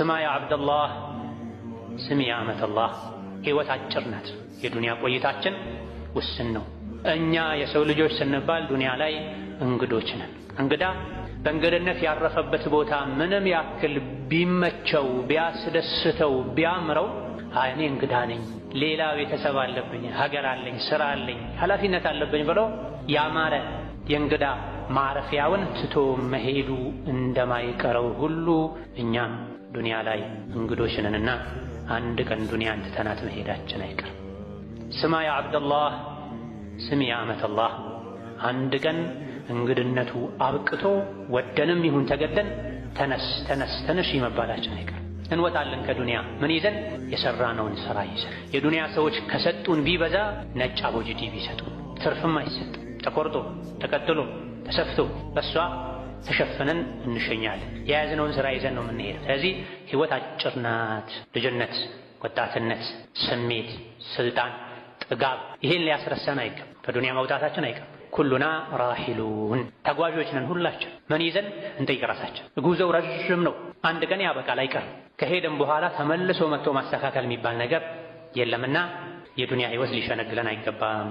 ስማ ያ ዓብደላህ፣ ስሚ ያ አመተላህ። ሕይወት አጭር ናት። የዱንያ ቆይታችን ውስን ነው። እኛ የሰው ልጆች ስንባል ዱንያ ላይ እንግዶች ነን። እንግዳ በእንግድነት ያረፈበት ቦታ ምንም ያክል ቢመቸው፣ ቢያስደስተው፣ ቢያምረው አይ እኔ እንግዳ ነኝ፣ ሌላ ቤተሰብ አለብኝ፣ ሀገር አለኝ፣ ስራ አለኝ፣ ኃላፊነት አለብኝ ብሎ ያማረ የእንግዳ ማረፊያውን ትቶ መሄዱ እንደማይቀረው ሁሉ እኛም ዱንያ ላይ እንግዶች ነንና አንድ ቀን ዱንያን ትተናት መሄዳችን አይቀርም። ስማ ያ ዓብደላህ፣ ስሚ ያ አመተላህ። አንድ ቀን እንግድነቱ አብቅቶ ወደንም ይሁን ተገደን ተነስ ተነስ ተነሽ መባላችን አይቀርም። እንወጣለን ከዱንያ ምን ይዘን? የሰራነውን ስራ ይዘን። የዱንያ ሰዎች ከሰጡን ቢበዛ ነጭ አቦጅዲ ቢሰጡን ትርፍም አይሰጥ። ተቆርጦ ተቀጥሎ ተሰፍቶ በሷ ተሸፍነን እንሸኛለን። የያዝነውን ስራ ይዘን ነው የምንሄደው። ስለዚህ ህይወት አጭር ናት። ልጅነት፣ ወጣትነት፣ ስሜት፣ ስልጣን፣ ጥጋብ ይሄን ሊያስረሳን አይገባም። ከዱንያ መውጣታችን አይቀርም። ኩሉና ራሂሉን ተጓዦች ነን ሁላችን። ምን ይዘን እንጠይቅ ራሳችን። ጉዞው ረዥም ነው። አንድ ቀን ያበቃል አይቀርም። ከሄደም በኋላ ተመልሶ መጥቶ ማስተካከል የሚባል ነገር የለምና የዱንያ ህይወት ሊሸነግለን አይገባም።